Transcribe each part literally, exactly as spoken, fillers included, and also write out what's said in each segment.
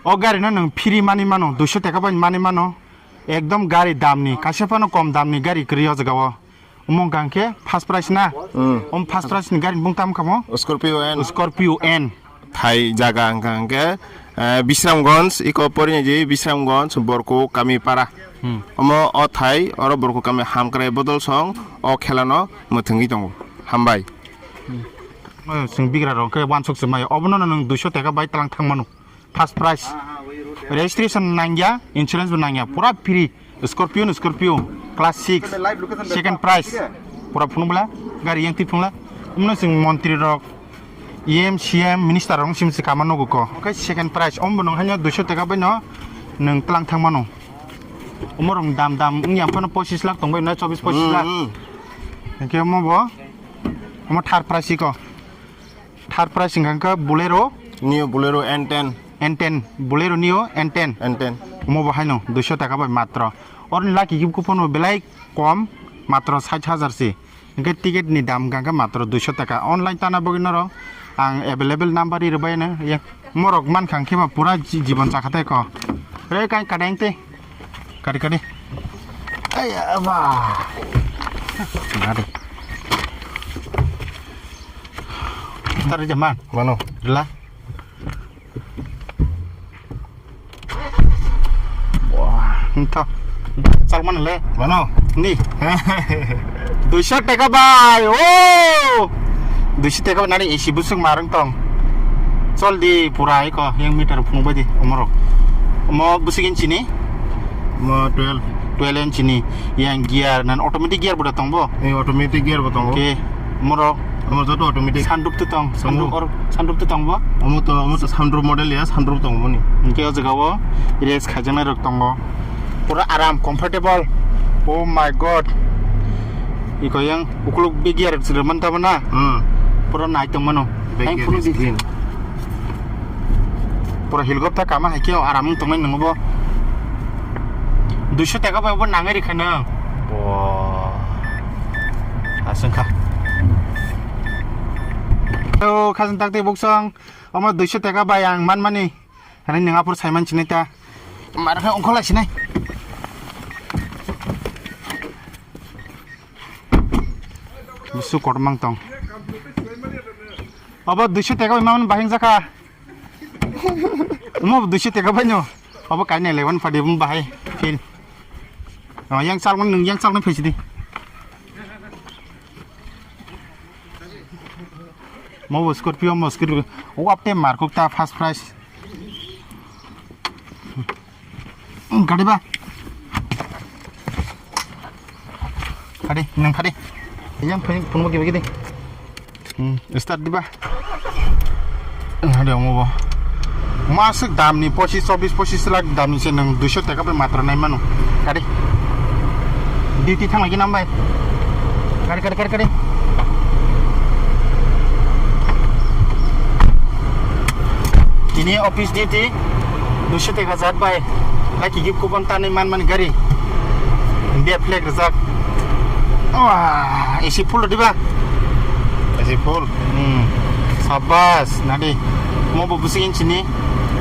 O gari no nwng free mani mano, duiso taka bai mani mano. Ekdom gari dam ni, kaisa phano kom dam ni gari kwrwi o jaga o. Omo hwnkha hwnkhe first prize na? Hmm. Om first prize ni gari ni bung tam kamo? Scorpio N. Scorpio N. Thai jaga hwnkha hwnkhe, eh, Bisramganj, iko porinai je Bisramganj, Borku Kamipara. Hmm. Omo o thai, oro Borku Kami hamkrai bodol song, o khela no mwthangwi tongo. Hambai. Hmm. Oy, chwng bigra rok khe wansuk se mai. Obono no nwng duiso taka bai tlang thang mano. First prize. Registration nangya, insurance bo nangya. Pura free. Scorpio, Scorpio. Class six. Second prize. Pura phunuk bela. Gari yang ti phunuk la. Umno chwng montri rok, E M, C M, minister rok sim se kama nogo ko. Okay, second prize. Om bo nong hanya duiso taka bai no nwng tlang thang mano. Omo rong dam dam wngya phano pochis lakh tong bai no, chobis pochis lakh. Hmm, hmm. Hingke omo bo. Omo third prize iko. Third prize hingka hingka Bolero. Neo Bolero N ten. N ten, Bolero Neo N ten. N ten. Omo bo haino duiso taka bai matro. Orni lucky gift coupon bo belai kom, matro sait hajar se. Hingke ticket ni dam hingka hingka matro duiso taka. Online tana bogwi norok ang available number ri rwbaino. Ye, morok mankha hingke ba pura ji-, jibon chakhatai ko. Re kai kadeng te. Kari, kari. Ai, aba. Kari. Tari jaman. Mano. Rila. Wah, entah. Salman le. Mano. Ni. Duiso taka bai. Oh. Duiso taka nani A C busuk marang tong. Chol di pura iko yang meter phunuk bai di omorok. Omo busuk inchi ni? Omo twelve. Twelve inchi ni. Yang gear nan automatic gear boda tong bo? Eh, automatic gear bo tongo. Oke. Omorok. Omo joto automatic. Sunroof to tong. Sunroof or sunroof to tong bo? Omo to, omo to sunroof model ya, sunroof tong moni. Oke, o jaga o rest khaijaknai rok tongo. Pura aram, comfortable. Oh my God. Iko yang ukuluk big gear sirman tabo na? Hmm. Pura nai tong mano. Big gear is clean. Pura hilgop ta kama hai khe aram wng tongnai nang bo. Duiso taka bai bo nangai rikha nang. Bo. Aswng kha. O khajang tak tei buksong. Omo duiso taka bai ang man mani. Hani nang aphuru saiman sinai ta. Mar kha ongkholai sinai. Busu kotorma tong. Obo duiso taka bai mamani bahing jakha. Omo duiso taka bai no. Obo kainai lewan phadi bum bahai. Phin. Oh, yang salmon nung yang salmon phaisidi. Mo bo Scorpio, mo Scorpio. O apte markuk ta first prize. Hmm, kadi ba? Kadi, nang kadi. Yang phai phone mo gibi gidi. Hmm, start diba? Hade omo bo. Masuk dam ni pochis, chobis, pochis lakh dam ni se nang duiso taka bai matra nai mano. Kadi. Duty thang lagi nam bai. Kadi, kadi, kadi, kadi. Ini office duty. Duiso taka jat bai. Lucky gift coupon tanwi man man gari. India flag rijak. Wah, A C full diba? A C full. Hmm. Sabas, nadi. Mo bo busik inchini.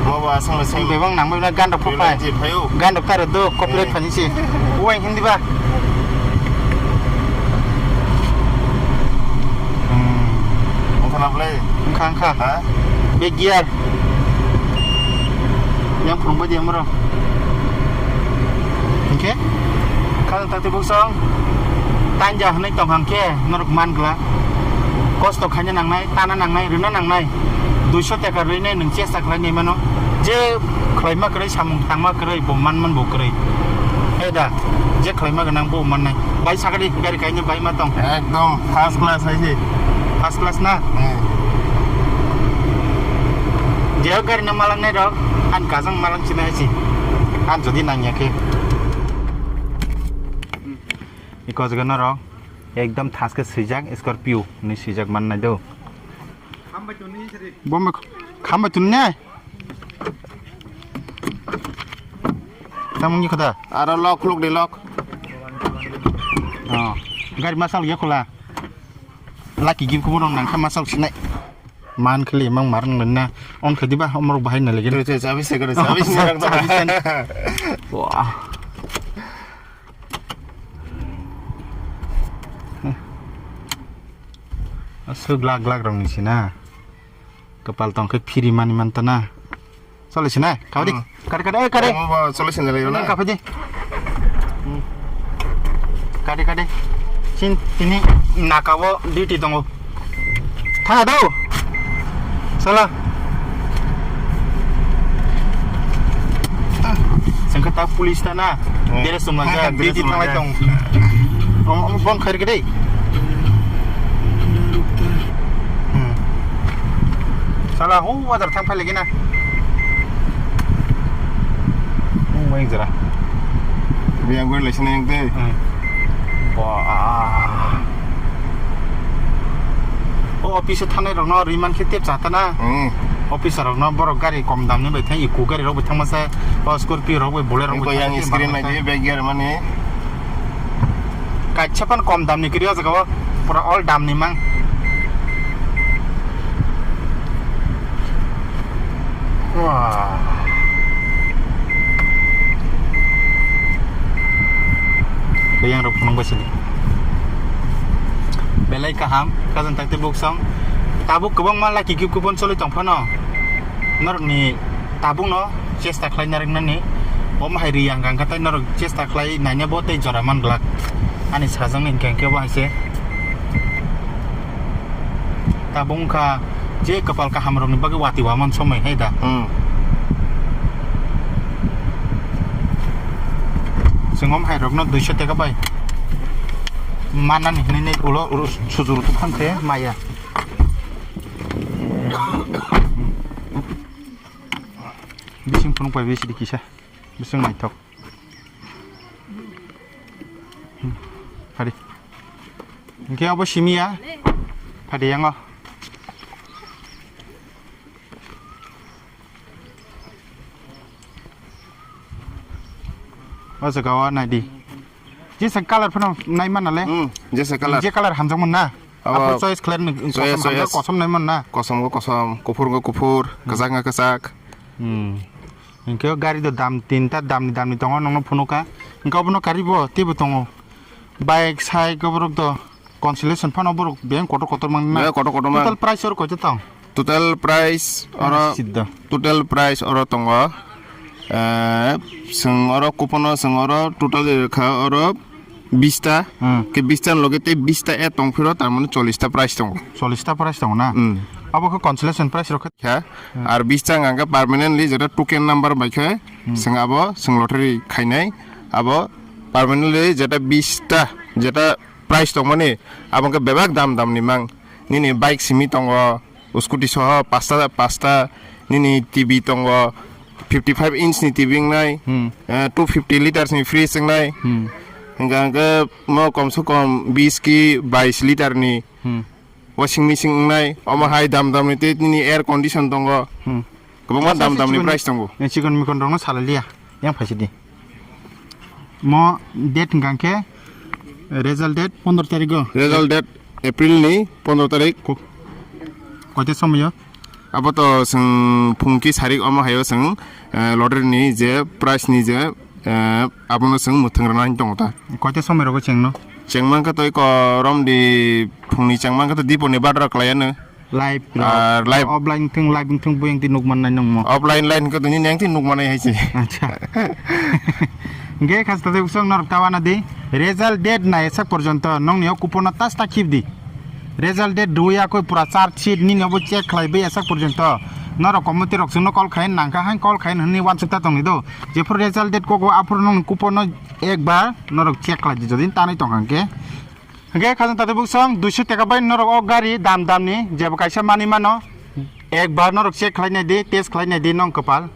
Mo bo asang le sing. Bebang nang bebang gandok phapai. Gandok tare do copyright phani si. Uang hindi ba? Hmm. Ongkha na play. Ongkha, ongkha. Ha? Be gear. Yang phurung bai di amro. Hingke? Kha ta tibuk song. Tanja hwnwi tong hangke norok man gla. Kosto khaina nangnai, tana nangnai, rwna nangnai. Duiso taka rwinai nwng chesta khlainai mano. Je khlaima kwrwi samung tangma kwrwi bo man man bo kwrwi. He da, je khlaima gwnang bo mannai. Bai sakadi gari kainwi bai ma tong. Ekdom first class hai se. First class na? Hmm. Je gari no malang nai rok, an kajang malang china hai se. An jodi nang ya khe. Iko jaga no rok, ekdom thaske swijak Scorpio ni swijak man nai do. Bomba khamba tunne. Tamung ni khoda. Aro lock, lock de lock. Oh, gari masal ya khula. Lucky gift kubo nang kha masal sinai. Man khali mang marang lenna. On khe diba, omorok bahai na lagi. Tui, tui, chabi se kare, chabi se kare. Wah. Aswk glak glak rok ni sina. Kapal tong khe phiri mani man ta na. Chole sina, kau di. Hmm. Kade, kade, eh, kade. Oh, ba, chole sina lagi na. Kau di. Hmm. Kade, kade. Sin, tini naka o duty tongo. Thang do. Sala. Sengkhe ta police ta na. Hmm. Dress chumlajak, dress duty thanglai chumlajak. Tong. Omo, omo bom khair gede. Hmm. Sala, ho, wajar thang phai lagi na. Hmm, weng jara. Biyang gori laisana yang tei. Hmm. Ba. O office o thangnai rokno ri man khe tep cha ta na. Hmm. Officer rokno borok gari kom dam ni bai thang, eco gari rok bai thang masa, o Scorpio rok bai, Bolero rok bai thang yang screen nai di, bag gear mani. Kaisa phan kom dam ni kwrwi o jaga o, pura all dam ni mang. Wah. Beyang rok phunuk bai sini. Belai kaham, kajang takti buksong. Tabuk kwbangma lucky gift coupon choli tong phano. Norokni tabukno chesta khlai narwknani. Omo hai ri yang kang khe tei norok chesta khlai naina bo tei jora man glak. Ani sajangni hwnkhe hwnkhe bo hai se. Tabuk wngkha je kwpal kahamrokni bagwi watwi waman somoi hai da. Hmm. Chwng om hairokno duiso teka bai mannani hinwi ulo uro sujuru tongphang khe maya. Bising phunuk bai bisidi kisa. Bising naithok. Hmm. Hari. Hingke abo simi ya. Phadi yango. O jaga o naidi. Jesa colour phano nai mana le. Hmm, jesa colour. Je colour hamjakmani na. Abo abo choice khlai ni, choice, kosom hamjak, choice. Kosom nai mana. Kosom go kosom, kuphur go kuphur, hmm, kwchak go kwchak. Hmm. Hingke o gari do dam tinta damni damni tongo, nongno phunukha. Hingke obono karibo teibo tongo. Bike sai borok do consolation phano borok beng kotor kotor mang na. Beng kotor kotor mang. Total price oro koito tong? Total price oro, ah, sidda. Total price oro tongo. Eh, seng oro kupono seng oro total kha oro bista. Hmm. Ke bista loge te bista e tong phiro tar mane chollish ta price tongo. Chollish ta price tongo na? Hmm. Abo khe consolation price rok khe? Ha? Hmm. Ar bista hwnka khe permanently jeta token number bai khe, hmm, seng abo seng lottery khainai abo permanently jeta bista jeta price tongmani abo hwnka bebak dam dam ni mang nini bike simi tongo. Scooty soho pasta pasta nini T V tongo, fifty five inch ni T V wngnai, hmm, eh, two fifty liters ni fridge wngnai, hmm, hingka hingke mo kom se kom bis ki bais liter ni, hmm, washing machine wngnai, omo hai dam dam ni tei nini air condition tongo, hmm, kwbangma dam dam ni price tongo. Chikon mikon rok no salai liya. Yang phaisidi. Mo date hingka khe result date pondro tarik o. Result date April ni pondro tarik. Ko-, koite somoyo? Abo to chwng phungki sarik omo hayo chwng, eh, lottery ni je prize ni je, eh, abono chwng mwthang rwna hin tongo ta. Koite somoi rogo chengno? Chengmang khe to iko romdi phungni chengmang khe to diponi badra khlaiya no. Live, ar live. Offline thung, live thung, buyang ti nuk mannai nung mo. Offline line ko tini neng ti nuk mannai hai se. Acha. Ge khas tade usong norok tawana di. Result date na esak porjonto nong ni o coupon no tas ta khip di. Result date duya koi pura chart sheet nini obo check khlai bai esak porjonto. Norok committee rok sungno call khain nangkha hain call khain hwnwi wansuk ta tongni do. Jephuru result date kok o aphuru nong coupon no ekbar norok check khlai di jodi tanwi tongkha hwnkhe. Hingke khajang tati buksong duiso teka bai norok o gari dam dam ni jebo kaisa mani mano, ekbar norok check khlai nai di, test khlai nai di nong kopal.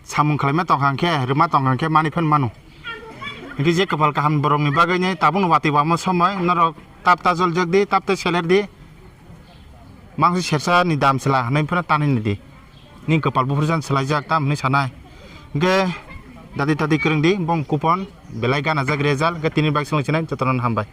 Samung khlai ma tongkha hingke, rwma tongkha hingke mani phan mano. Hingke je kopal kaham borok ni bagwi ni tabuk no watwi wamo somoi norok tap ta jol jak di, tap ta seler di. Mangsi sersa ni dam sela hinui phano tanwi ni di. Ni kopal buphuru jan selai jak tam hinui sanai. Hingke dadi tadi kwrwng di, bong coupon belai gana jak result, hingke tini bike swlai sinai jotono hambai.